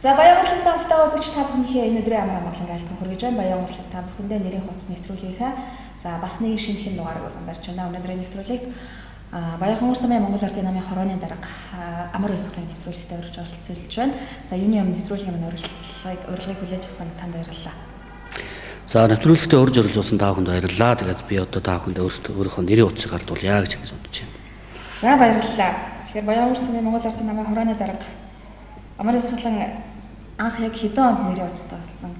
За Баян Урлагийн хамтдаа үзэгч та бүхнийхээ энэ өдрийн амар амгалан айлтган хүргэж байна. Баян Урлагаас та бүхэндээ нэрийн хуудас нэвтрүүлгийнхаа за бас нэг шинэхэн дугаарыг өргөн барьж байна. Өнөөдрийн нэвтрүүлэгт Баян Сумын Монгол Ардын намын хорооны дарга Амар Ёсгалын нэвтрүүлэгтээ өргөж оролцуулж байна. За юуны өмнө нэвтрүүлгийн маань урилгыг хүлээж авсан танд баярлалаа. За нэвтрүүлэгтээ өрж оролцуулсан та бүхэнд баярлалаа. Тэгээд би одоо та бүхэнд өөрийнхөө нэрийн утсыг гардуулъя гэж бодож байна. За баярлалаа. Тэгэхээр Баян Сумын Монгол Ардын намын хорооны дарга Амар Ёсгалан анх яг хэдэн онд нэрийн утастай болсон.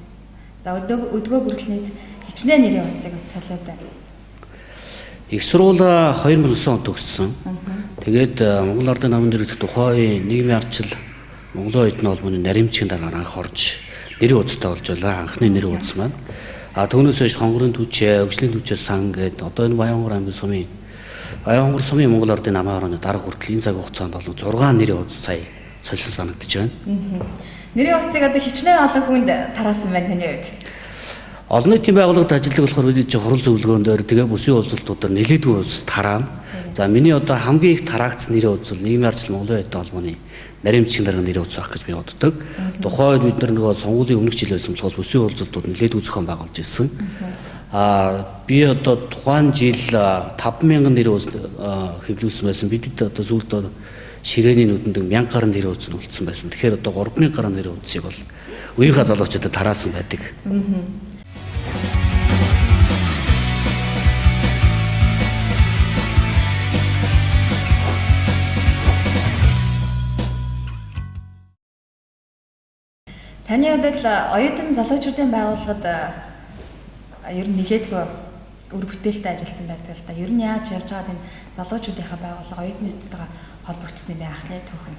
За өдгөө хүртэл нийт хичнээн нэрийн утсыг солиод байна. Их сургуулаа 2009 онд төгссөн. Тэгээд Монгол Ардын намын дэргэдэх тухайн нийгмийн ардчил Монголын оюутны холбооны наримчгийн даргаар анх орж нэрийн утастай болж байлаа. Анхны нэрийн утас маань. А түүнээс хойш хонгорын түвшээ, өгжлийн түвшээ сан гээд одоо энэ Баянгор аймгийн сумын Баянгор сумын Монгол Ардын намын хорооны дарга хүртэл энэ цаг хугацаанд бол 6 нэрийн утас сая солисон санагдаж байна. Нэрийн утсыг одоо хичнээн олон хүнд тараасан байна таны хувьд? Олон нийтийн байгууллагад ажилладаг болохоор бид чинь хурал зөвлөгөөн дээр тэгээ бүсийн уулзалтуудаар нэлээдгүй ус тараана. За миний одоо хамгийн их тараагдсан нэрийн утас бол нийгмийн ардчил Монголын оюутны холбооны наримчгийн дарга нэрийн утас байх гэж би боддог. Тухайн үед бид нар нөгөө сонгуулийн өмнөх жил байсан болохоос бүсийн уулзалтууд нэлээдгүй зохион байгуулж ирсэн. Би одоо тухайн жил 5000 нэрийн утас хэвлүүлсэн байсан. Бидэд одоо сүүлд ширээний нүдэнд 1000 гаруй нэрийн утас нь үлдсэн байсан. Тэгэхээр одоо 3000 гаруй нэрийн утсыг бол үеийнхээ залуучуудад тараасан байдаг. Таны хувьд л оюутан залуучуудын байгууллагад ер нь нэлээдгүй үр бүтээлтэй ажилласан байдаг л да. Ер нь яаж явж байгаад энэ залуучуудынхаа байгууллага оюутнуудтайгаа холбогдсон юм бэ анхны түүх нь?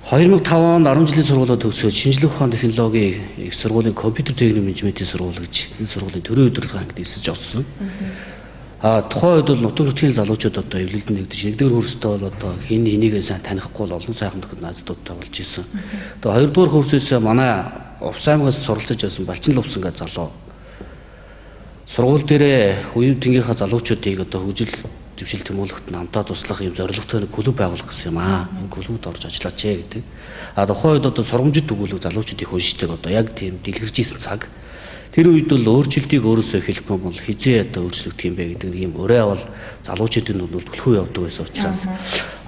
2005 онд 10 жилийн сургуулиуд төгсөөд шинжлэх ухааны технологийн их сургуулийн компьютер техник менежментийн сургууль гэж энэ сургуулийн төрийн удирдлагын ангид элсэж орсон. Тухайн үед бол нутаг нутгийн залуучууд одоо эвлэлд нэгдэж нэгдүгээр курстээ бол одоо хин энийгээ сайн танихгүй бол олон сайхан төхөд наздуудтай болж исэн. Тэгээ хоёрдугаар курсээс манай Увс аймагаас суралцаж байсан Балчин Лувсан гэж залуу сургууль дээрээ үеийн тэнгийнхаа залуучуудыг одоо хөгжил дэвшил тэмүүлэхт намдаа туслах юм зорилготой нэг клуб байгуулах гэсэн юм аа. Энэ клубд орж ажиллаач ээ гэдэг. Тухайн үед одоо сургамжит өгүүлэг залуучууд их уншдаг одоо яг тийм дэлгэрж исэн цаг. Тэр үед бол өөрчлөлтийг өөрөөсөө хэлэхгүй бол хизээ одоо өөрчлөгдөх юм бэ гэдэг нэг юм өрөө бол залуучуудын дунд түлхүү явдаг байсан учраас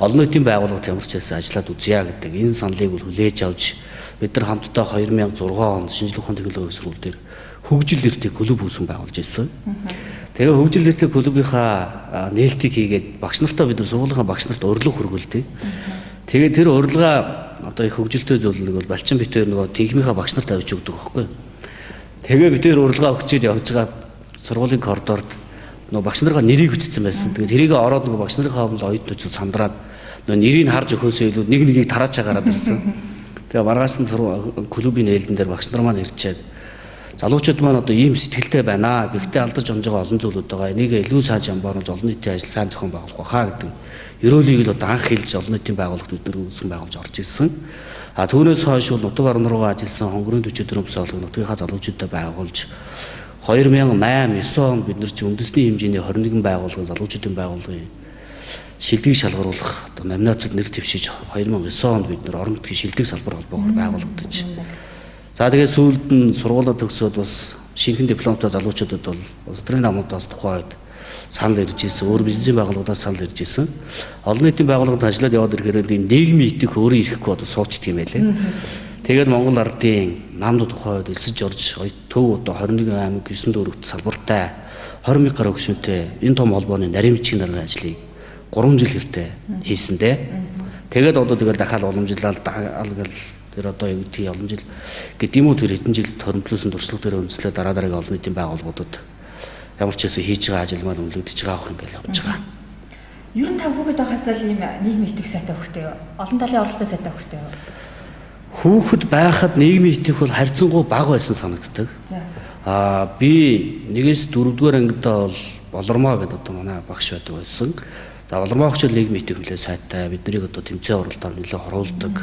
олон нийтийн байгууллагад ямар ч байсан ажиллаад үзье гэдэг энэ саналыг бол хүлээж авч бид нар хамтдаа 2006 онд шинжлэх ухааны технологийн сургууль дээр хөгжил нэртэй клуб үүсгэн байгуулж ирсэн. Тэгээ хөгжил нэртэй клубийнхаа нээлтийг хийгээд багш нартаа бид нар сургуулийнхаа багш нарт урилга хүргэлдэг. Тэгээ тэр урилга одоо их хөгжилтэй зүйл нэг бол Балчин битээр нөгөө техникийнхаа багш нарт авч өгдөг байхгүй. Тэгээ бид тэр урилга өгчээд явж байгаа сургуулийн коридорд нөгөө багш нараа нэрийг бичсэн байсан. Тэгээ тэрийг ороод нөгөө багш нарынхаа өмнө оюутнууд сандраад нөгөө нэрийг харж өгөхөөсөө илүү нэг нэгийг тараачаа гараад ирсэн. Тэгээ маргааш нь клубын нээлтэн дээр багш нар маань ирчээд залуучууд маань одоо ийм сэтгэлтэй байна. Гэхдээ алдаж онж байгаа олон зүйлүүд байгаа. Энийг илүү сайн жамбааруулж олон нийтийн ажил сайн зохион байгуулах хаа гэдэг ерөөлийг л одоо анх хэлж олон нийтийн байгууллагт бид нар үүсгэн байгуулж орж ирсэн. Түүнээс хойш бол нутаг орон руугаа ажилласан хонгорын 44 бүсийн нутгийнхаа залуучуудаа байгуулж 2008 9 онд бид нар чи үндэсний хэмжээний 21 байгууллагын залуучуудын байгууллагын шилдгийг шалгаруулах одоо номинацид нэр дэвшиж 2009 онд бид нар орон нутгийн шилдэг салбар холбоогоор байгуулагдаж. За тэгээд сүүлд нь сургуулаа төгсөөд бас шинэхэн дипломтой залуучуудад бол улс төрийн намуудаас тухайн үед санал ирж ирсэн, өөр бизнесийн байгууллагуудаас санал ирж ирсэн. Олон нийтийн байгууллагад ажиллаад яваад ирэхээр ийм нийгмийн итгэх өөрөө ирэхгүй одоо суучдаг юм байлээ. Тэгээд Монгол Ардын намд тухайн үед элсэж орж төв одоо 21 аймаг 9 дүүрэгт салбартай 20 мянга гаруй гишүүнтэй энэ том холбооны наримчгийн даргын ажлыг 3 жил хэртэй хийсэн дээ. Тэгээд одоо тэгэл дахиад уламжлал алгал тэр одоо юу гэдгийг олон жил гэдэг юм уу тэр хэдэн жил торимтлуулсан туршлага дээр үндэслээ дараа дараагийн олон нийтийн байгууллагуудад ямар ч байсан хийж байгаа ажил маань үнэлэгдэж байгаа ах ингээл явж байгаа. Ер нь та хүүхэд байхаас л ийм нийгмийн итгэх сайтай хүүхдээ юу? Олон талын оролцоо сайтай хүүхдээ юу? Хүүхэд байхад нийгмийн итгэх бол харьцангуй бага байсан санагддаг. Би 1-ээс 4-р ангидаа бол Болормоо гэдэг одоо манай багш байдаг байсан. За Болормоо багш нийгмийн итгэх нэлээд сайтай. Бид нарыг одоо тэмцээн уралдаанд нэлээд оруулдаг,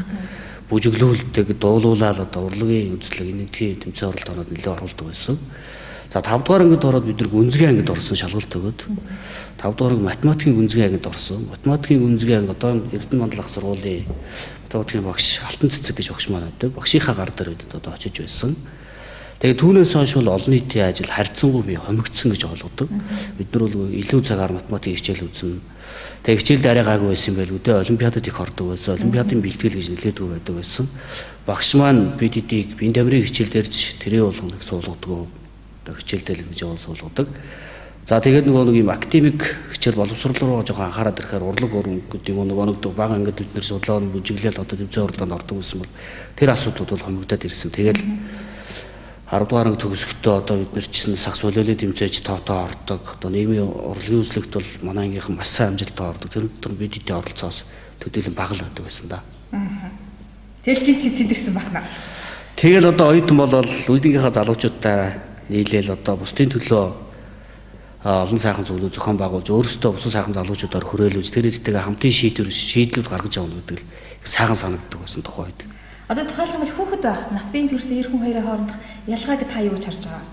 бүжиглүүлдэг, дуулуулаад одоо урлагийн үзлэг энэ тэмцээн уралдаанууд нэлээд оруулдаг байсан. За 5 дугаар ангид ороод бид нар гүнзгий ангид орсон, шалгалт өгөөд. 5 дугаар анги математикийн гүнзгий ангид орсон. Математикийн гүнзгий анги одоо Эрдэнэ Мандлах сургуулийн математикийн багш Алтан Цэцэг гэж багш маань байдаг. Багшийнхаа гар дээр бид одоо очиж байсан. Тэгээд түүнээс хойш бол олон нийтийн ажил харьцангуй би хомигдсон гэж ойлгодог. Бид нар бол илүү цагаар математикийн хичээл үзнэ. Тэгээд хичээлд арай гайгүй байсан юм байлгүй дээ. Олимпиадад их ордог байсан. Олимпиадын бэлтгэл гэж нэлээдгүй байдаг байсан. Багш маань бид эдийг бие дамирын хичээл дээр ч тэрээ болгоныг суулгадаг. Одоо хичээл дээр л гэж явуул суулгадаг. За тэгээд нөгөө нэг юм академик хичээл боловсрол руу жоохон анхаарал ирэхээр урлаг өрөнгө гэдэг юм уу нөгөө нэг бага ангид бид нэр судлаа бүжиглээл одоо тэмцээн урлаганд ордог байсан бол тэр асуудлууд бол хомигдоод ирсэн. Тэгээд 10 дугаар анги төгсөхдөө одоо бид нар чинь сагс волейболын тэмцээж тоотоо ордог. Одоо нийгмийн урлагийн үзлэгт бол манай ангийнхан маш сайн амжилттай ордог. Тэр дотор бид эдийн оролцоос төдийлөн бага л байдаг байсан да. Тэгэл гинт сэтэрсэн бахна. Тэгэл одоо оюутан болол үеийнхээ залуучуудтай нийлээл одоо бусдын төлөө олон сайхан зүйлүүд зохион байгуулж өөрсдөө бусад сайхан залуучуудаар хүрээлүүлж тэр хэдтэйгээ хамтын шийдлүүд гаргаж авна гэдэг л их сайхан санагддаг байсан тухай үед. Одоо тухайлах юм бол хүүхэд байх, нас биеийн төрсөн эр хүн хоёрын хоорондох ялгааг та юу гэж харж байгаа?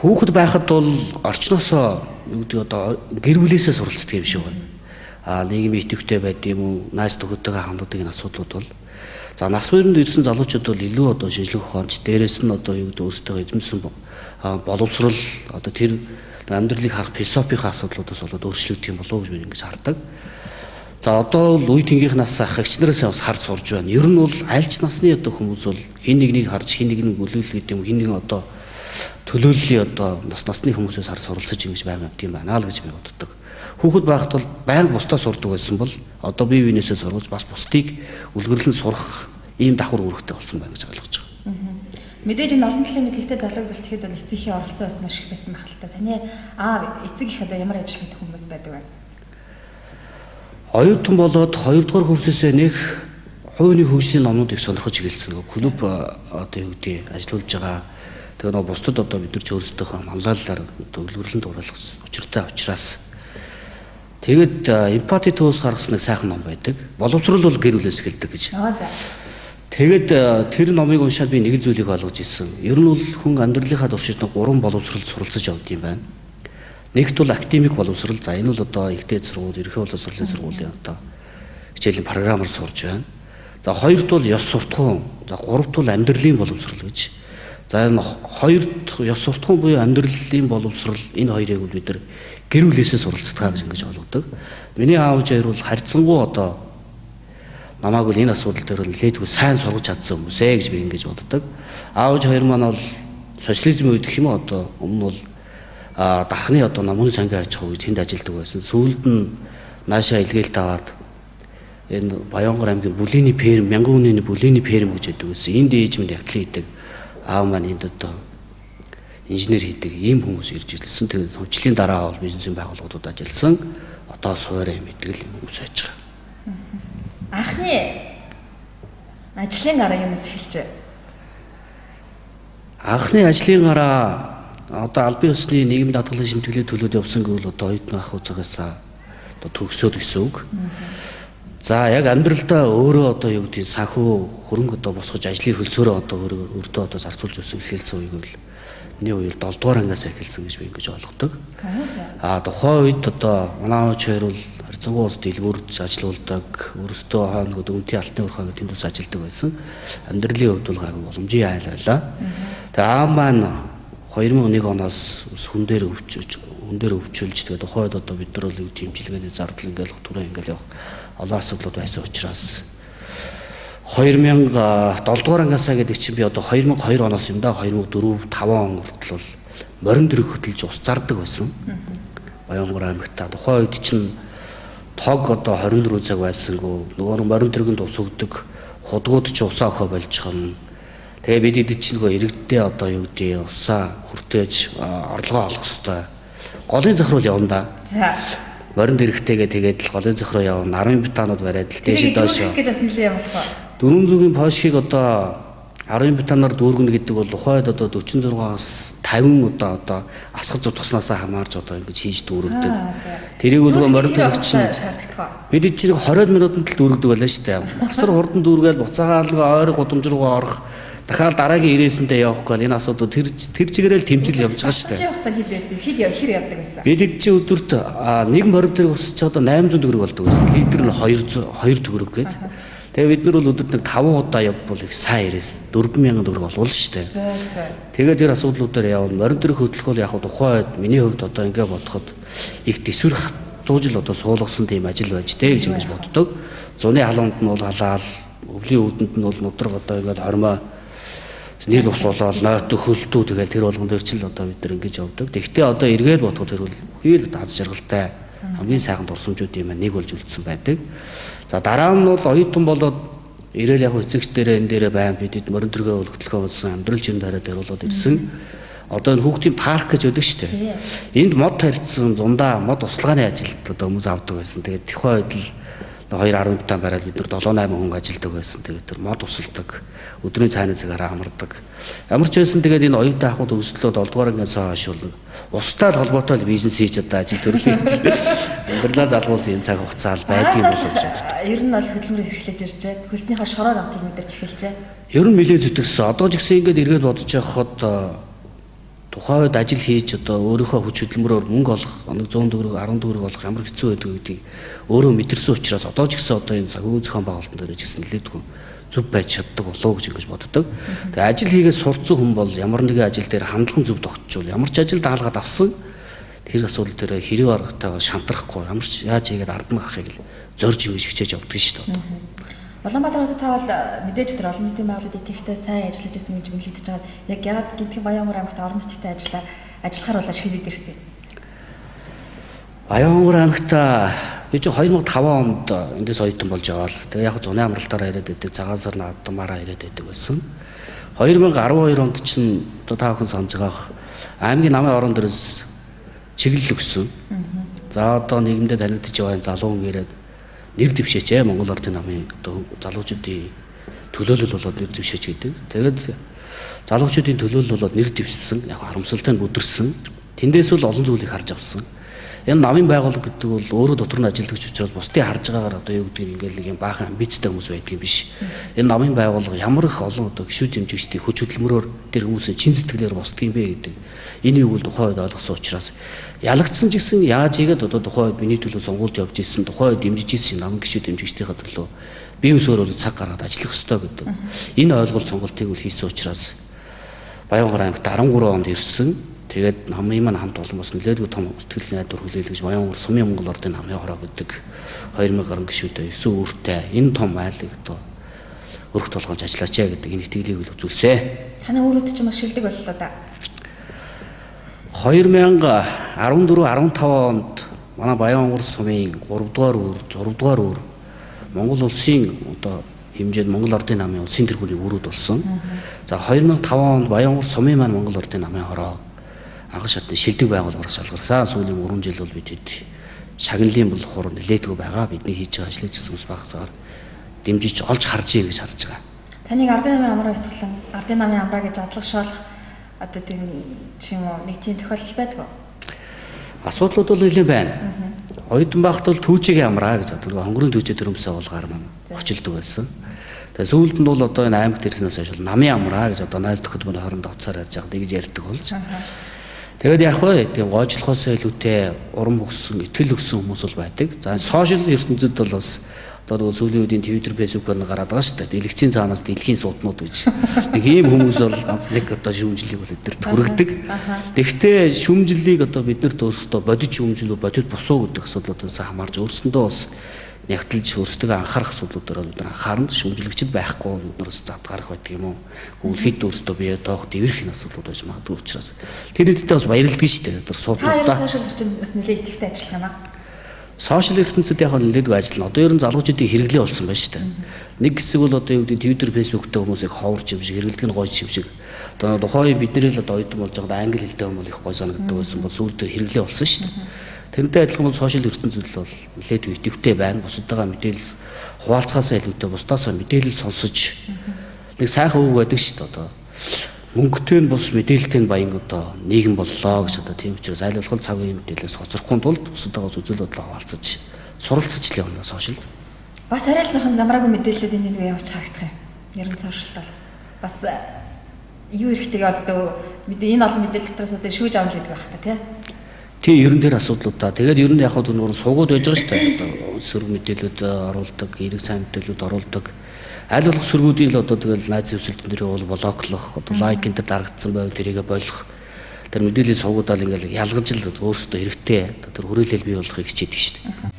Хүүхэд байхад бол орчноосоо юу гэдэг одоо гэр бүлээсээ суралцдаг юм шиг байна. Нийгмийн идэвхтэй байд юм уу, найз нөхөдтэйгээ ханддаг энэ асуудлууд бол за нас биеинд ирсэн залуучууд бол илүү одоо шинжлэх ухаанч, дээрээс нь одоо юу гэдэг өөрсдөө эзэмсэн боловсрол одоо тэр амьдралыг харах философийн асуудлуудаас болоод өөрчлөгдөх юм болов уу гэж би ингэж хардаг. За одоо бол үе тэнгийнх нас ах эгч нараас бас харж сурж байна. Ер нь бол альч насны одоо хүмүүс бол хин нэгнийг харж, хин нэгнийг үлээл гэдэг юм, хин нэгэн одоо төлөөллийн одоо насны хүмүүсээс харж суралцаж ингэж байнга явд юм байна л гэж би боддог. Хүүхэд байхад бол байнга бусдаа сурдаг байсан бол одоо бие биенээсээ сурвал бас бусдыг үлгэрлэн сурах ийм давхар үүрэгтэй болсон байна гэж ойлгож байгаа. Мэдээж энэ олон талын мэдлэгтэй залуу бэлтгэхэд бол эцэгхийн оролцоо бас маш их байсан байх л та. Таны аав эцэг их одоо ямар ажил хийдэг хүмүүс байдаг вэ? Оюутан болоод 2 дугаар курсээсээ нэг хувийн хөгжлийн номнуудыг сонирхож эхэлсэн. Клуб одоо юу гэдэг ажиллуулж байгаа. Тэгээ нөгөө бусдад одоо бид нар ч өөрсдийнхөө манлайлалаар одоо үлгэрлэн дуурайлах учиртай учраас тэгээд эмпати төвөөс гаргасан нэг сайхан ном байдаг. Боловсрол бол гэр бүлээс эхэлдэг гэж. Тэгээд тэр номыг уншаад би нэг зүйлийг ойлгож ирсэн. Ер нь бол хүн амьдралынхаа туршид 3 боловсрол суралцаж явд юм байна. Нэгт бол академик боловсрол. За энэ бол одоо ихтэй сургууль, ерөнхий боловсролын сургуулийн одоо хичээлийн програмаар сурж байна. За хоёрт бол ёс суртахуун. За гуравт бол амьдралын боловсрол гэж. За энэ хоёрт ёс суртахуун буюу амьдралын боловсрол энэ хоёрыг бол бид нар гэр бүлээсээ суралцдаг гэж ингэж ойлгодог. Миний аав ээж хоёр бол харьцангуй одоо намайг бол энэ асуудал дээр нэлээдгүй сайн сургаж чадсан хүмүүсээ гэж би ингэж боддог. Аав ээж хоёр маань бол социализмын үед гэх юм уу одоо өмнө бол дархны одоо номын сангийн аж ахуй гэж тэнд ажилладаг байсан. Сүүлд нь наашаа илгээл даваад энэ Баянгар аймгийн бүлээний ферм, мянган хүний бүлээний ферм гэж яддаг байсан. Энд ээж минь ягтлан хийдэг. Аав маань энд одоо инженер хийдэг ийм хүмүүс ирж ирсэн. Тэгээд хөгжлийн дараа бол бизнесийн байгууллагуудад ажилласан. Одоо суурь юм идэг л хүмүүс байж байгаа. Анхны ажлын гараа юунаас эхэлж? Анхны ажлын гараа одоо албан ёсны нийгмийн даатгалын шимтгэлийн төлөөд явсан гэвэл одоо оюутан ах уцаагаас одоо төгсөөд гэсэн үг. За яг амьдралдаа өөрөө одоо юу гэдэг санхүү хөрөнгө одоо босгож ажлын хөлсөөрөө одоо өөртөө одоо зарцуулж өсөх эхэлсэн үеийг бол миний үеэр 7 дугаар ангиас эхэлсэн гэж би ингэж ойлгодог. Тухайн үед одоо манай аач хоёр бол харьцангуй улс дэлгүүрч ажилуулдаг, өөрсдөө хойно дүнтийн алтны өрхөө гэдэг тэнд ус ажилдаг байсан. Амьдралын хувьд бол гайгүй боломжийн айл байлаа. Тэгээ аав маань 2001 оноос хүн дээр өвчүүлж тэгээ тухайд одоо бид нар бол тэмцэлгээний зардал ингээл түрээ ингээл явах олон асуудлууд байсан учраас 2007 дугаар ангиасаа гэдэг чинь би одоо 2002 оноос юм да 2004 5 он хүртэл бол морин дэрэг хөтөлж ус зардаг байсан. Баянгар аймагта тухайн үед чинь тог одоо 24 цаг байсангүй нөгөө морин дэргэнд ус өгдөг худгууд ч усаа өхөө болчихно. Тэгээ бид эд чинь нөгөө иргэддээ одоо юу гэдэг усаа хүртээж орлогоо олох хэвээр голын зах руу явна да. За. Морин дэрэгтэйгээ тэгээд л голын зах руу явна. 10 бетонод бариад л дээш доош. Гэж бас нэлээ явах. 400-ийн пошхийг одоо 10 бетоноор дүүргэнэ гэдэг бол тухайд одоо 46-аас 50 удаа одоо асгаж зутгаснаасаа хамаарч одоо ингэж хийж дүүргдэг. Тэрийг бол морин дэрэг чинь бид чинь 20 минутанд л дүүргдэг байлаа шүү дээ. Асар хурдан дүүргээл буцаагаал ойр гудамж руугаа орох. Дахиад дараагийн ирээсэндээ явахгүй бол энэ асуудал тэр чигээрээ л тэмцэл явж байгаа шүү дээ. Хэр явдаг байсан? Бид чи өдөрт нэг морин тэрэг ус чи одоо 800 төгрөг болдог байсан. Литр нь 2 төгрөг гээд. Тэгээ бид нар бол өдөрт нэг 5 удаа явбал их сайн ирээс 4000 төгрөг болвол шүү дээ. Тэгээд тэр асуудлуудаар явна. Морин тэрэг хөдлөх бол яг тухайн үед миний хувьд одоо ингэ бодоход их төсвөр хатуужил одоо суулгасан тийм ажил байж дээ гэж ингэж боддог. Зуны халуунд нь бол халаал, өвлийн үүдэнд нь бол нудраг одоо ингээд хормой нийл ус болоод нойтог хөлтүү тэгэл тэр болгон дээр чил одоо бид нар ингэж явдаг. Тэгвэл одоо эргээд бодоход тэр бол бүхий л аз жаргалтай хамгийн сайхан дурсамжуудын юм нэг болж үлдсэн байдаг. За дараа нь бол оюутан болоод ирээл яг эцэгч дээрээ энэ дээрээ байна. Бид морин тэргээ хөтлөхөө болсон амьдрал жин дараа дээр болоод ирсэн. Одоо энэ хүүхдийн парк гэж өгдөг шүү дээ. Энд мод тарьсан зундаа мод услгааны ажилд одоо хүмүүс авдаг байсан. Тэгээд тухайн үед л 2.10 тонн бариад бид нар 7-8 хүн ажилладаг байсан. Тэгээд тэр мод усалдаг. Өдрийн цайны цагаараа амардаг. Ямар ч байсан тэгээд энэ оюутан ахуйд өсөлтөө 7 дугаар ангиас хойш бол устай холбоотой бизнес хийж одоо ажил төрөл хийж амьдралаа залгуулсан энэ цаг хугацаа л байдгийн болов гэж боддог. Ер нь бол хөдөлмөр эрхлэж иржээ. Хөлснийхөө шороо амтыг мэдэрч эхэлжээ. Ер нь нэлээд зүтгэсэн. Одоо ч гэсэн ингээд эргээд бодож явахад тухайн үед ажил хийж одоо өөрийнхөө хүч хөдөлмөрөөр мөнгө олох, 100 төгрөг, 10 төгрөг олох ямар хэцүү байдаг гэдгийг өөрөө мэдэрсэн учраас одоо ч гэсэн одоо энэ цаг үе зохион байгуулалтын дээр ч гэсэн нэлээдгүй зөв байж чаддаг болов уу гэж ингэж боддог. Тэгээ ажил хийгээд сурцсан хүн бол ямар нэгэн ажил дээр хандлан зөв тогтчвол ямар ч ажил даалгаад авсан тэр асуудал дээр хэрэг аргатайгаа шантрахгүй ямар ч яаж хийгээд ард нь гарахыг л зорж ингэж хичээж явдаг шүү дээ. Улаанбаатар хотод та бол мэдээж тэр олон нийтийн байгууллагад идэвхтэй сайн ажиллаж байсан гэж үнэлэгдэж байгаа. Яг яагаад гинтхэн Баян-Өнгөр аймагт орон нутагт ажиллахаар болоо шийдээд ирсэн юм? Баян-Өнгөр аймагт би чи 2005 онд эндээс оюутан болж яваал. Тэгээ яг зуны амралтаараа ирээд байдаг, цагаан сар наадмаараа ирээд байдаг байсан. 2012 онд чинь одоо та бүхэн санаж байгаах аймгийн намын орон дээрээс чиглэл өгсөн. За одоо нийгэмдээ танигдж байгаа энэ залуу хүн ирээд нэр дэвшээч Монгол Ардын намын одоо залуучуудын төлөөлөл болоод нэр дэвшээч гэдэг. Тэгээд залуучуудын төлөөлөл болоод нэр дэвшсэн. Яг харамсалтай нь бүдэрсэн. Тэндээс бол олон зүйлийг харж авсан. Энэ намын байгууллага гэдэг бол өөрөө дотор нь ажиллагч учраас бусдыг харж байгаагаар одоо юу гэдгийг ингээл нэг юм баахан амбицтай хүмүүс байдаг юм биш. Энэ намын байгууллага ямар их олон одоо гишүүд дэмжигчдийн хүч хөдөлмөрөөр тэр хүмүүсийн чин сэтгэлээр босдог юм бэ гэдэг. Энэ юу бол тухайн үед ойлгосон учраас ялагдсан ч гэсэн яаж ийгээд одоо тухайн үед миний төлөө сонгуульд явж ирсэн, тухайн үед дэмжиж ирсэн намын гишүүд дэмжигчдийнхээ төлөө бие өсөөрөө цаг гаргаад ажиллах ёстой гэдэг. Энэ ойлголт сонголтыг үл хийсэн учраас Баян-Өнгөр аймагт 13 онд ирсэн. Тэгээд намын маань хамт олон бас нэлээдгүй том сэтгэл найдвар хүлээлгэж Баян-Өнгөр сумын Монгол Ардын намын хороо гэдэг 2000 гаруй гишүүдээ 9 үүртэй энэ том айлыг одоо өрх толгойж ажиллаач гэдэг энэ итгэлийг үл үзүүлсэ. Таны үүрүүд ч маш шилдэг боллоо да. 2014 15 онд манай Баян-Өнгөр сумын 3 дугаар үүр, 6 дугаар үүр Монгол улсын одоо хэмжээнд Монгол Ардын намын улсын тэргүүний үүрүүд болсон. За 2005 онд Баян-Өнгөр сумын маань Монгол Ардын намын хороо анхан шатны шилдэг байгууллагаас шалгарсан. Сүүлийн 3 жил бол бид шагналын бол хур нэлээдгүй байгаа. Бидний хийж байгаа ажлыг гэсэн хүмүүс багасгаар дэмжиж олж харж ийн гэж харж байгаа. Таныг Ардын намын амраа ёсголон, Ардын намын амраа гэж адлах шоолох одоо тийм ч юм уу нэг тийм тохиолдол байдаг уу? Асуудлууд бол нэлээд байна. Оюутан байхад бол түүжигийн амраа гэж одоо хонгорын түүжээ төрөмсөө болгоор маань очилдог байсан. Тэгээ сүүлд нь бол одоо энэ аймагт ирснээс хойш намын амраа гэж одоо найз нөхөд мөн хооронд оцоор ярьж байгаа тэгж ярьдаг болж. Тэгээд яг вэ тийм гойжлохоос илүүтэй урам өгсөн, итгэл өгсөн хүмүүс бол байдаг. За сошиал ертөнцид бол бас одоо нөгөө сүүлийн үеийн Twitter, Facebook-оор нь гараад байгаа шүү дээ. Дэлгэцийн цаанаас дэлхийн сууднууд гэж. Нэг ийм хүмүүс бол ганц нэг одоо шүүмжлэлийг бол эдгээр түргэдэг. Тэгэхдээ шүүмжлэлийг одоо бид нарт өөрсдөө бодит шүүмжлэл үү, бодит бус уу гэдэг асуудлуудаас хамаарч өөрсөндөө бас нягтлж өөрсдөө анхаарах асуудлуудаар бид нар анхаарна. Шүүмжлэгчд байхгүй бид нараас задгарах байдаг юм уу? Гүйл хэд өөрсдөө бие тоох дэврэх энэ асуудлууд байж магадгүй учраас тэр хэдтэй бас баярлдаг шүү дээ. Одоо суудлуудаа. Сошиал ертөнцид нэлээд идэвхтэй ажиллах юм аа. Сошиал ертөнцид яг нэлээдгүй ажиллана. Одоо ер нь залуучуудын хэрэглээ болсон байна шүү дээ. Нэг хэсэг бол одоо юу гэдэг Twitter, Facebook-тэй хүмүүсийг ховорч юм шиг хэрэглэдэг нь гоё юм шиг. Одоо тухайн үед бидний л одоо оюутан болж байгаад англи хэлтэй хүмүүс их гоё санагддаг байсан бол сүүлдээ хэрэглээ болсон шүү дээ. Тэрнтэй адилхан бол сошиал ертөнцид бол нэлээд идэвхтэй байна. Бусдаагаа мэдээлэл хуваалцахаасаа илүүтэй бусдаасаа мэдээлэл сонсож нэг сайхан үг байдаг шүү дээ. Одоо мөнгөтэй нь бус мэдээлэлтэй нь баян одоо нийгэм боллоо гэж одоо тийм учраас аль болох цаг үеийн мэдээлэлээс хоцрохгүй тулд бусдаагаа үзэл бодлоо хуваалцаж суралцаж л явна сошиал. Бас арай л жоохон замраагүй мэдээлэлүүд энэ нэг явж харагдах юм. Ер нь сошиалд бол. бас юу эрэхтэйгээ болдог мэдээ энэ олон мэдээлэл дотроос одоо шүүж авах гэдэг байх та тий. Тий, ер нь тэр асуудлуудаа. Тэгээд ер нь яг хөө нөгөө суугууд байж байгаа шүү дээ. Одоо сөрөг мэдээлүүд оруулдаг, эерэг сайн мэдээлүүд оруулдаг. Аль болох сөргүүдийн л одоо тэгэл найз зөвсөлтөн дээр бол блоклох, одоо лайк энэ төр дарагдсан байвал тэрийгэ болох. Тэр мэдээллийн суугуудаа л ингээл ялгаж л өөрсдөө хэрэгтэй одоо тэр хүрээлэл бий болохыг хичээдэг шүү дээ.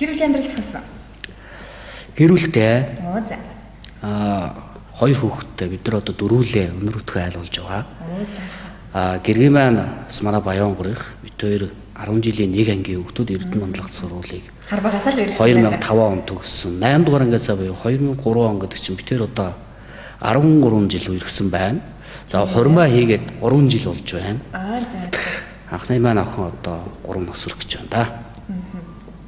Гэр бүлийн амьдрал зохиосон. Гэр бүлтэй. Оо за. Хоёр хүүхэдтэй бид нар одоо дөрвөлээ өнөр өтгөө айл болж байгаа. Оо за. Гэргийн маань бас манай Баянгурих бид хоёр 10 жилийн нэг ангийн хүүхдүүд Эрдэнэ мандлага сургуулийг харбагасаа л өргөсөн. 2005 он төгссөн. 8 дугаар ангиасаа буюу 2003 он гэдэг чинь бид хоёр одоо 13 жил үерхсэн байна. За хурмаа хийгээд 3 жил болж байна. Аа за. Анхны маань охин одоо 3 нас хүрэх гэж байна да.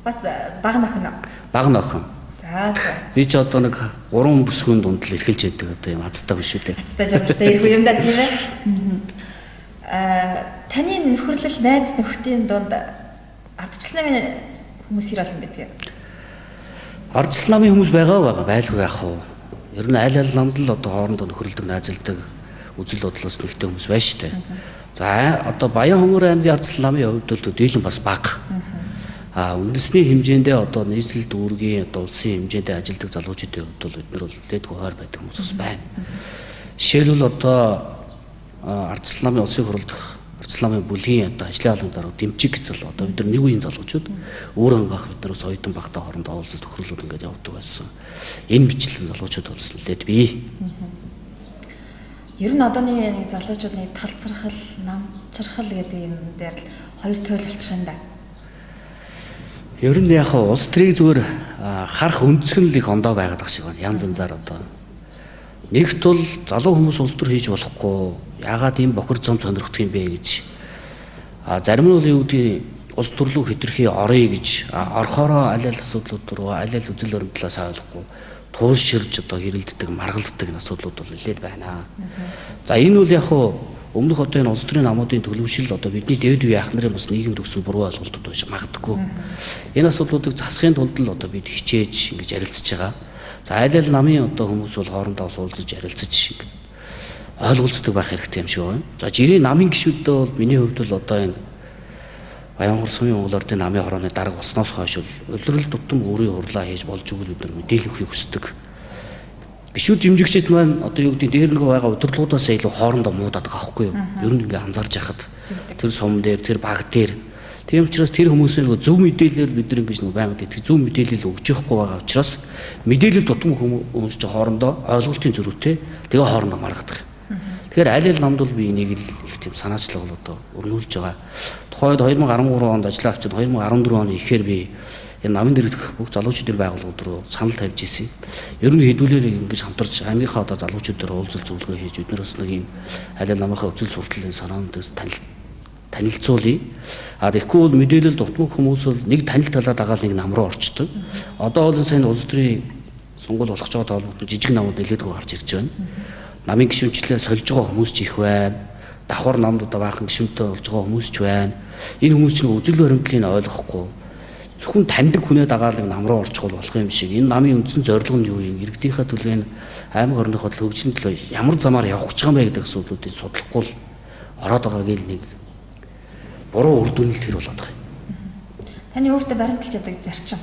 Бас бага нохин. Бага нохин. За за. Би ч одоо нэг 3 бүсгүйн дунд л эрхэлж яадаг одоо юм азтай биш үү дээ. Азтай жавартай ирэх юм да тийм ээ. Таны нөхөрлөл найз нөхдийн дунд ардчлал намын хүмүүс хэр олон байдаг вэ? Ардчлал намын хүмүүс байгаа байлгүй яах вэ? Ер нь аль аль намд л одоо хоорондоо нөхөрлөдөг, найзалдаг, үзэл бодлоос нэгтэй хүмүүс байна шүү дээ. За одоо Баян-Хонгор аймгийн ардчлал намын хувьд бол дийлэн бас бага. Үндэсний хэмжээндээ одоо нийслэл дүүргийн одоо улсын хэмжээндээ ажилладаг залуучуудын хувьд бол бид нар бол нэлээдгүй хойр байдаг хүмүүс бас байна. Жишээлбэл одоо ардчлал намын улсын хурал дах ардчлал намын бүлгийн одоо ажлын албан дарга дэмжиг гэж залуу одоо бид нар нэг үеийн залуучууд өөр ангаах бид нар бас оюутан багтаа хоорондоо уулзах тохиолдлууд ингээд явдаг байсан. Энэ бичлэн залуучууд бол нэлээд бий. Ер нь одооны нэг залуучууд нэг талцрахал, намчрахал гэдэг юм дээр л хоёр туйл болчих юм да. Ер нь яг улс төрийг зүгээр харах өнцөг нь л их ондоо байгаад ах шиг байна. Янз янзаар одоо. Нэгт бол залуу хүмүүс улс төр хийж болохгүй. Яагаад ийм бохир зам сонирхдаг юм бэ гэж. Зарим нь бол юу гэдгийг улс төрлөө хэтэрхий оръё гэж орхороо аль аль асуудлууд руу аль аль үзэл баримтлаас ойлгохгүй туйлширж одоо хэрэлддэг, маргалддаг энэ асуудлууд бол нэлээд байна. За энэ бол яг өмнөх одоо энэ улс төрийн намуудын төлөвшил одоо бидний дээд үеийн ах нарын бас нийгэмд өгсөн буруу ойлголтууд байж магадгүй. Энэ асуудлуудыг засахын тулд л одоо бид хичээж ингэж ярилцж байгаа. За аль аль намын одоо хүмүүс бол хоорондоо суулзаж ярилцаж ойлголцдог байх хэрэгтэй юм шиг байна. За жирийн намын гишүүддээ бол миний хувьд бол одоо энэ Баянгор сумын Монгол Ордын намын хорооны дарга болсноос хойш улирал тутам өөрийн хурлаа хийж болж өгөл бид нар мэдээлэл өгөхийг хүсдэг. Гишүүд дэмжигчид маань одоо юу гэдэг дээр нэг байгаа удирдлагуудаас илүү хоорондоо муудаад байгаа байхгүй юу? Ер нь ингээ анзаарч яхад тэр сум дээр, тэр баг дээр. Тийм учраас тэр хүмүүсийн нөгөө зөв мэдээлэлээр бид нар ингэж нөгөө байнга итгэх зөв мэдээлэл өгч явахгүй байгаа учраас мэдээлэл тутам хүмүүс чинь хоорондоо ойлголтын зөрүүтэй тэгээ хоорондоо маргадаг. Тэгэхээр аль аль намд бол би энийг л их тийм санаачлал одоо өрнүүлж байгаа. Тухайд 2013 онд ажиллаа авчид 2014 оны ихээр би энэ намын дэрэгдэх бүх залуучуудын байгууллагууд руу санал тавьж ирсэн. Ер нь хэдүүлээр ингэж хамтарч аймгийнхаа одоо залуучуудаар уулзалт зөвлөгөө хийж бид нар бас нэг юм аль аль намынхаа үзэл сурталын санаануудаас танилцуулъя. Тэгэхгүй бол мэдээлэл дутмаг хүмүүс бол нэг танил талаа дагаал нэг нам руу орчдөг. Одоо бол сайн улс төрийн сонгуул болох ч байгаа холбогдсон жижиг намууд нэлээдгүй гарч ирж байна. Намын гишүүнчлээ сольж байгаа хүмүүс ч их байна. Давхар намд одоо баахан гишүүнтэй болж байгаа хүмүүс ч байна. Энэ хүмүүс чинь үзэл баримтлалыг ойлгохгүй зөвхөн таньдаг хүнээ дагаал нам руу орчихвол болох юм шиг. Энэ намын үндсэн зорилго нь юу юм? Иргэдийнхээ төлөө энэ аймаг орныхоо төлөө хөгжлийн төлөө ямар замаар явах гэж байгаа юм бэ гэдэг асуудлуудыг судлахгүй л ороод байгааг л нэг буруу үр дүнэлт тэр болоод байгаа юм. Таны өөртөө баримталж яадаг зарчим.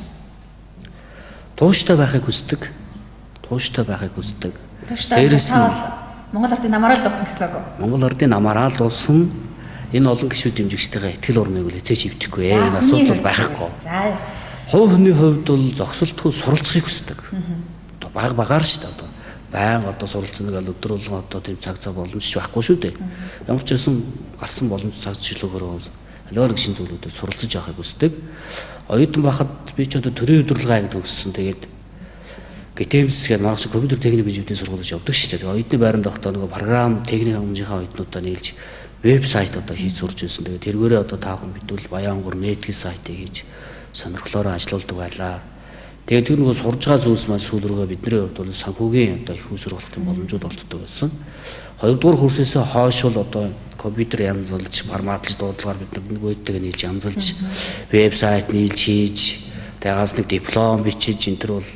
Тууштай байхыг хүсдэг. Тууштай байхыг хүсдэг. Дээрээс нь Монгол Ардын намаараа л дуусна гэсэн үг үү? Монгол Ардын намаараа л дуусна. Энэ олон гишүүд дэмжигчтэйгээ итгэл урмыг л эцээч эвдэхгүй. Энэ асуудал байхгүй. За. Хувь хүний хувьд бол зогсолтгүй суралцахыг хүсдэг. Одоо баг багаар шүү дээ одоо. Баян одоо суралцсан нэг өдөр болгон одоо тийм цаг зав боломж ч байхгүй шүү дээ. Ямар ч байсан гарсан боломж цаг зчлөөгөөр аливаа нэг шин зүйлүүдээр суралцаж явахыг хүсдэг. Оюутан байхад би ч одоо төрийн удирдлага ангид төгссөн. Тэгээд ГТМС гэдэг манай чинь компьютер техник инженерийн сургуульд явдаг шүү дээ. Тэгээд оюутны байранд байхдаа нөгөө програм техник хангамжийнхаа оюутнуудаа нийлж вебсайт одоо хийж сурч байсан. Тэгээд тэргээрээ одоо та бүхэн бидвэл Баянгор нет гэх сайтыг хийж сонирхлоороо ажилуулдаг байлаа. Тэгээд тэр нөгөө сурж байгаа зүйлс маань сүүл рүүгээ бидний хувьд бол санхүүгийн одоо их усүр болох юм боломжууд олддог байсан. Хоёрдугаар курсээсээ хойш бол одоо компьютер янзалж, форматлж дуудлагаар бид нар нөгөөдтэйг нийлж янзалж, вебсайт нийлж хийж, тэгээс нэг диплом бичиж энэ төр бол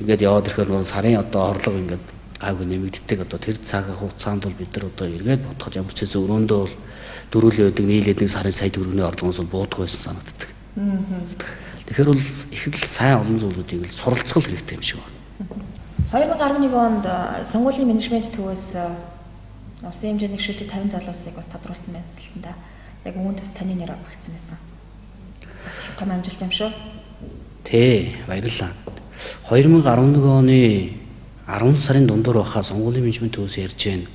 ингээд яваад ирэхээр нөгөө сарын одоо орлого ингээд гайгүй нэмэгддэг. Одоо тэр цаг хугацаанд бол бид нар одоо эргээд бодоход ямар ч хэсэг өрөөндөө бол дөрүлээ байдаг нийлээд нэг сарын сая төгрөгийн орлогоос бол буудах байсан санагддаг. Тэгэхээр бол их л сайн олон зүйлүүдийг л суралцах хэрэгтэй юм шиг байна. 2011 онд сонгуулийн менежмент төвөөс улсын хэмжээний шилдэг 50 залуусыг бас тодруулсан байсан л да. Яг үүнд бас таны нэр багтсан байсан. Том амжилт юм шүү. Тий, баярлалаа. 2011 оны 10 сарын дундуур байхаа сонгуулийн менежмент төвөөс ярьж байна.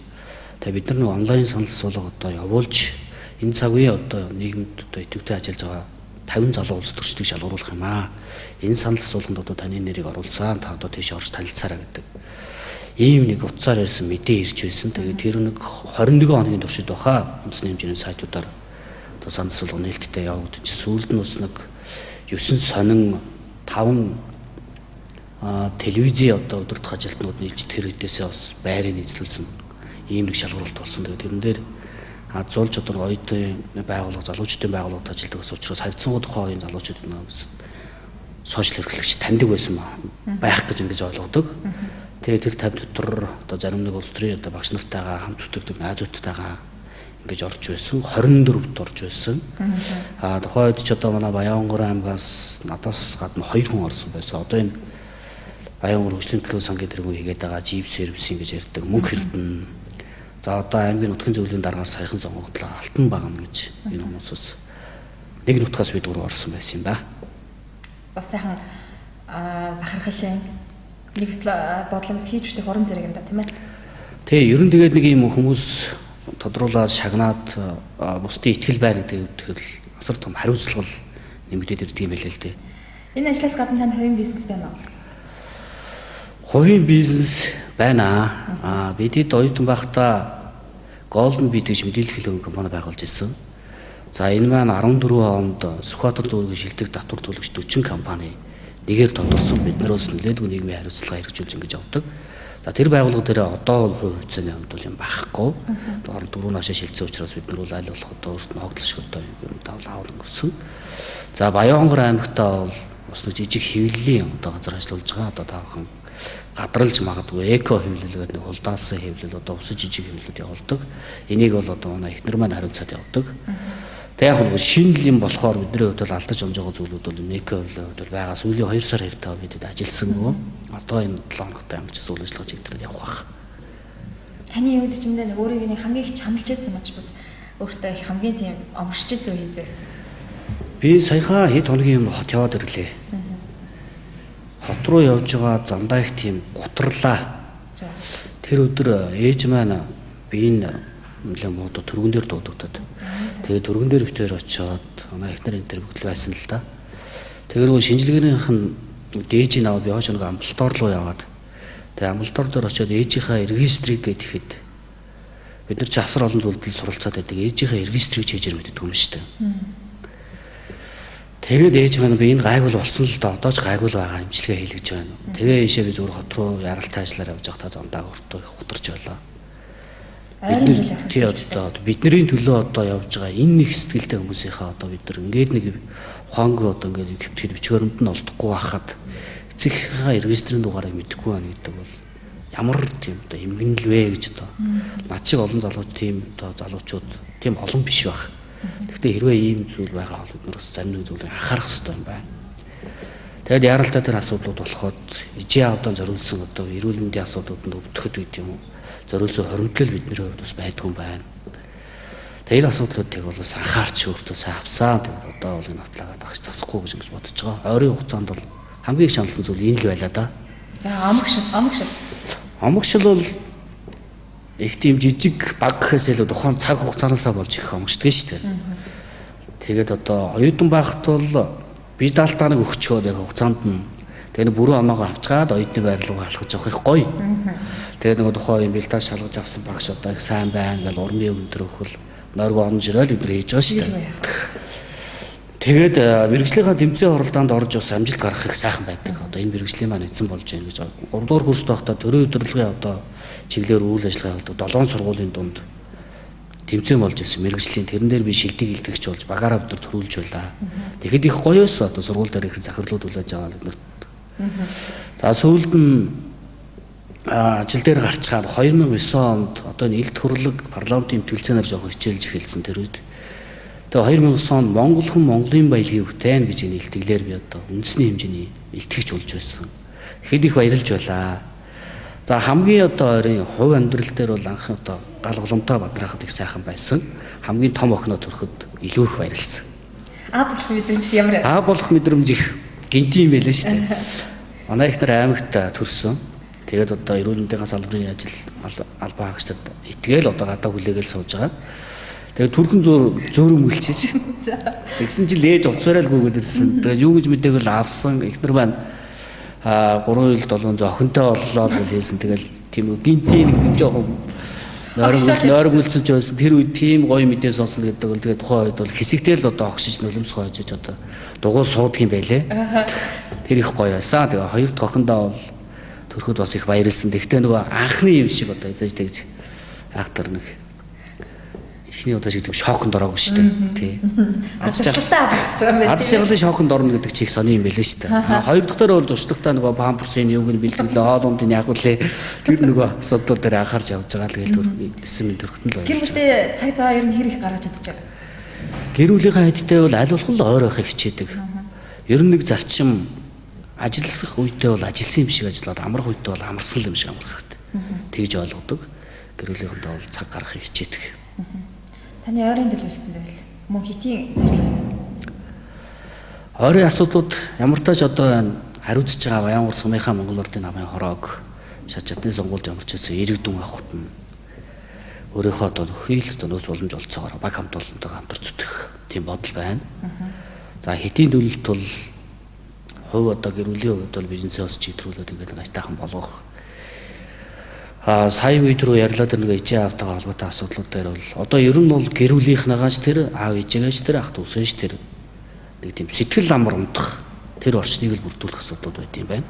Тэгээ бид нар нэг онлайн санал асуулга одоо явуулж энэ цаг үеийн одоо нийгэмд одоо идэвхтэй ажиллаж байгаа 50 залуу улс төрчдийг шалгаруулах юм аа. Энэ санал асуулганд одоо таны нэрийг оруулсан. Та одоо тийш орж танилцаарай гэдэг. Ийм нэг утсаар байсан мэдээ ирж байсан. Тэгээд тэр нэг 21 хоногийн туршид байхаа үндэсний хэмжээний сайтуудаар одоо санал асуулга нээлттэй явагдаж сүүлд нь бас нэг 9 сонин 5 телевизийн одоо өдөртөх ажилтнууд нийлж тэр хэдээсээ бас байрыг эзлүүлсэн ийм нэг шалгаруулалт болсон. Тэгээд тэрэн дээр зулж одоо оюутны байгууллага, залуучдын байгууллагад ажилладаг ус учраас харьцангуй тухайн үеийн залуучууд сошиал хэрэглэгч таньдаг байсан байх гэж ингэж ойлгодог. Тэгээд тэр 50 дотор одоо зарим нэг улс төрийн одоо багш нартайгаа хамт зүтгэдэг найзуудтайгаа ингэж орж байсан. 24-т орж байсан. Тухайн үед ч одоо манай Баянгор аймгаас надаас гадна 2 хүн орсон байсан. Одоо энэ Баянгор хөгжлийн төлөө сангийн тэргүүн хийгээд байгаа Jeep сервисийн гэж ярьдаг мөнх хэрдэн. За одоо аймгийн нутгийн зөвлөлийн даргаар саяхан сонгогдлоо алтан багна гэж энэ хүмүүсээс нэг нутгаас бид гурав орсон байсан юм да. Бас сайхан бахархлын нэг бодломс хийж өгөх урам зориг юм да, тийм ээ. Тий, ер нь тэгээд нэг юм хүмүүс тодруулаад шагнаад бусдын итгэл байна гэдэг үтгэл асар том хариуцлага нэмэгдээд ирдэг юм байлээ л дээ. Энэ ажлаас гадна танд хувийн бизнес байна уу? Хувийн бизнес байна. Бидэд оюутан байхдаа Golden Bee гэж мэдээлэл хэлбэрийн компани байгуулж ирсэн. За энэ маань 14 онд Сүхбаатар дүүргийн шилдэг татвар төлөгч 40 компани нэгээр тодорсон. Биднээс нэлээдгүй нийгмийн хариуцлага хэрэгжүүлж ингэж явдаг. За тэр байгууллага дээр одоо бол хувь хувьцааны хувьд бол юм байхгүй. Доор дөрөв наашаа шилжсэн учраас бид нар бол аль болох одоо өөрт нь хогдол шиг одоо юм давл авал өнгөрсөн. За Баянгор аймагтаа бол бас нэг жижиг хэвлэлийн одоо газар ажиллуулж байгаа. Одоо та бүхэн гадралж магадгүй эко хэвлэл гэдэг нэг хулдаалсан хэвлэл одоо бусад жижиг хэвлэлүүд явуулдаг. Энийг бол одоо манай эхнэр маань хариуцаад явдаг. Тэг яг нь шинэ юм болохоор бидний хувьд бол алдаж онж байгаа зүйлүүд бол эко хэвлэлийн хувьд бол байгаа. Сүүлийн 2 сар хэртээ бидэд ажилласангүй. Одоо энэ 7 хоногт ямар ч зүйл ажиллаж чигтрээд явах байх. Таны хувьд ч юм нэг өөрийг нэг хамгийн их чамлж байсан юм ч бас өөртөө их хамгийн тийм омшиж байсан үе хийзээс. Би саяхан хэд хоногийн юм хот яваад ирлээ. Хот руу явж байгаа замдаа их тийм гутарлаа. Тэр өдөр ээж маань би энэ нэлээд муудаа түргэн дээр дуудагдаад. Тэгээд түргэн дээр битээр очиод манай эхнэр энэ төр бүгд л байсан л да. Тэр нөгөө шинжилгээнийх нь дээжийг аваад би хойш нэг амбулатор руу яваад. Тэгээд амбулатор дээр очиод ээжийнхээ регистрийг гэхэд бид нар чи асар олон зүйлд суралцаад байдаг. Ээжийнхээ регистрийг чийжэр мэддэг юм шүү дээ. Тэгээд ээж маань би энэ гайгүй болсон л да. Одоо ч гайгүй л байгаа имчилгээ хийлгэж байна. Тэгээ ийшээ би зүгээр хот руу яралтай ажиллаар явж байхдаа замдаа өөртөө их гутарч байлаа. Тий одоо бидний төлөө одоо явж байгаа энэ нэг сэтгэлтэй хүмүүсийнхээ одоо бид нар ингээд нэг ухаангүй одоо ингээд хэвтгэл бичгээрэмд нь олдохгүй байхад эцэгийнхээ регистрийн дугаарыг мэдэхгүй байна гэдэг бол ямар тийм одоо эмгэнэл вэ гэж одоо над шиг олон залууч тийм одоо залуучууд тийм олон биш байх. Гэхдээ хэрвээ ийм зүйл байгаа бол бид нар бас зарим нэг зүйлийг анхаарах хэрэгтэй юм байна. Тэгээд яралтай тэр асуудлууд болоход ижээ авдан зориулсан одоо эрүүл мэндийн асуудлуудад өвдөхөд гэдэг юм уу зориулсан хоримтлал бидний хувьд бас байдгүй юм байна. Тэгээд энэ асуудлуудыг бол бас анхаарч өөртөө сайн авсан. Тэгээд одоо бол энэ батлагаад агч засахгүй гэж ингэж бодож байгаа. Ойрын хугацаанд бол хамгийн их шаналсан зүйл энэ л байлаа да. За омогшил, омогшил. Омогшил бол их тийм жижиг баг гэхээс илүү тухайн цаг хугацаанаасаа болж их омогшдог шүү дээ. Тэгээд одоо оюутан байхад бол би даалтаа нэг өгчөөд яг хугацаанд нь тэгээ бүрэн оноогоо авчгаад оюутны байр руу алхаж явах их гоё. Тэгээд нөгөө тухайн үеийн бэлтаа шалгаж авсан багш одоо их сайн байна гэл урмын өндөр өгөл нойргоо онж ирэл бид нар хийж байгаа шүү дээ. Тэгээд мэргэжлийнхаа тэмцээн оролдоонд орж бас амжилт гаргах их сайхан байдаг. Одоо энэ мэргэжлийн маань эзэн болж байна гэж 3 дугаар курст байхдаа төрийн удирдлагын одоо чиглэлээр үйл ажиллагаа явуулдаг 7 сургуулийн дунд тэмцээн болж ирсэн мэргэжлийн тэрэн дээр би шилдэг илтгэгч болж багаараа бид нар төрүүлж байлаа. Тэгэхэд их гоё байсан одоо сургууль дээр их захирлууд хүлээж аваад бид нарт. За сүүлд нь ажил дээр гарчхаад 2009 онд одоо энэ элт хөрлөг парламентын тэмцээнээр жоохон хичээлж эхэлсэн тэр үед. Тэгээ 2009 онд Монгол хүн Монголын баялагийг бүтээн гэж энэ илтгэлээр би одоо үндэсний хэмжээний илтгэгч болж байсан. Тэгэхэд их баярлж байлаа. За хамгийн одоо ойрын хувь амьдрал дээр бол анх одоо гал голомтой бадрахад их сайхан байсан. Хамгийн том охиноо төрөхөд илүү их баярлсан. Аа болох мэдрэмж ямар вэ? Аа болох мэдрэмж их гинти юм байлаа шүү дээ. Манай их нар аймагт төрсөн. Тэгээд одоо эрүүл мэндийн салбарын ажил албан хаагчдад итгээл одоо гадаа хүлээгээл сууж байгаа. Тэгээд түрхэн зөөрөн мөлчиж. Тэгсэн чинь ээж уц бариалгүйгээд ирсэн. Тэгээд юу гэж мэдээг л авсан. Эхнэр маань 3 жил 700 охинтой боллоо гэж хэлсэн. Тэгэл тийм гинти нэг жоохон нойрмөлцөж байсан. Тэр үед тийм гоё мэдээ сонсно гэдэг бол тэгээд тухайн үед бол хэсэгтэй л одоо огшиж нулимс хойжиж одоо дугуй суудаг юм байлээ. Тэр их гоё байсан. Тэгээ хоёр дахь охиндоо бол төрөхөд бас их баярлсан. Тэгтээ нөгөө анхны юм шиг одоо эзэж тэгж айхтар нэг эхний удаа шиг тийм шоконд ороогүй шүү дээ. Тий. Аз жаргалын шоконд орно гэдэг чи их сони юм байлээ шүү дээ. Хоёр дахь дээр бол туршлагатай нөгөө памперсын юуг нь бэлтгэлээ, хоолундын яг үлээ тэр нөгөө асуудлууд дээр анхаарч явж байгаа л гээл төрөх эсэм төрөхтөн л баярлж. Тэр бүлээ цаг зав ер нь хэр их гаргаж чадчих вэ? Гэр бүлийнхээ хэдтэй бол аль болох л ойр байхыг хичээдэг. Ер нь нэг зарчим ажиллах үедээ бол ажилласан юм шиг ажиллаад амрах үедээ бол амарсан юм шиг амрах хэрэгтэй. Тэгж ойлгодог. Гэр бүлийнхэнтэй бол цаг гаргахыг хичээдэг. Таны ойрын төлөвлөсөн байвал мөн хэтийн зорилго юм. Ойрын асуудлууд ямар тач одоо хариуцж байгаа Баян сумынхаа Монгол Ардын намын хороог шат чадны сонгуульд ямар ч байсан иргэдэн авахт нь өөрийнхөө одоо нөхөөл одоо нөөц боломж олцоогоор баг хамт олонтойгоо хамтарч зүтгэх тийм бодол байна. За хэтийн төлөлт бол хувь одоо гэр бүлийн хувьд бол бизнесээ бас чийдрүүлээд ингээд нэг аятайхан болгох. Сая үед рүү ярьлаа тэр нэг ээжээ аавтайгаа холбоотой асуудлууд дээр бол одоо ер нь бол гэр бүлийнхнийгаа ч тэр аав ээжээгээ ч тэр ах дүүсээ ч тэр нэг тийм сэтгэл амар унтах тэр орчныг л бүрдүүлэх асуудлууд байт юм байна.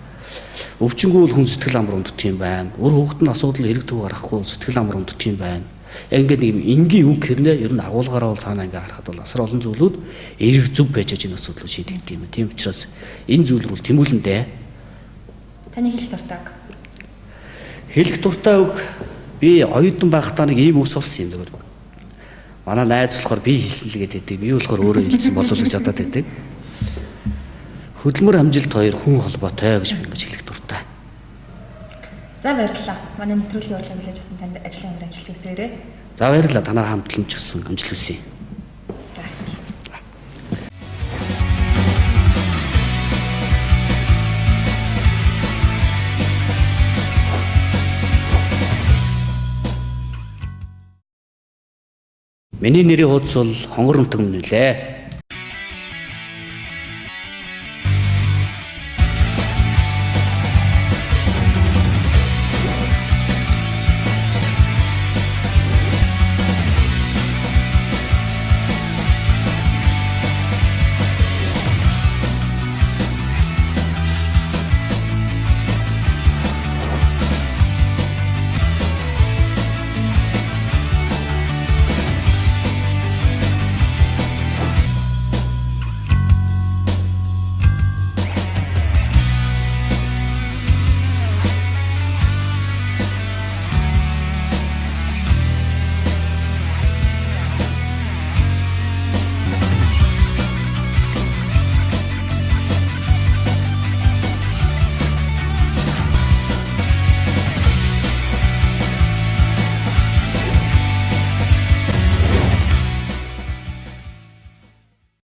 Өвчнгүү бол хүн сэтгэл амар унтдаг юм байна. Үр хөвгт нь асуудал хэрэг төв гаргахгүй сэтгэл амар унтдаг юм байна. Яг ингээд нэг юм энгийн үг хэрнээ ер нь агуулгаараа бол цаанаа ингээд харахад бол асар олон зүйлүүд эрэг зөв байж энэ асуудлыг шийдэгдэх юм. Тийм учраас энэ зүйл рүү тэмүүлэндээ. Таны хэлэх дуртай. Хэлэх дуртай үг би оюутан байхдаа нэг ийм үг сурсан юм зүгээр. Манай найз болохоор би хэлсэн л гэдэг. Би болохоор өөрөө хэлсэн болов гэж бодоод байдаг. Хөдөлмөр амжилт хоёр хүн холбоотой гэж би ингэж хэлэх дуртай. За баярлалаа. Манай нэвтрүүлгийн урилгыг хүлээж авсан танд ажлын өндөр амжилт хүсээрэй. За баярлалаа. Танаа хамтлан ч гэсэн амжилт хүсье. За баярлалаа. Миний нэрийн хуудас бол хонгор нутаг минь лээ.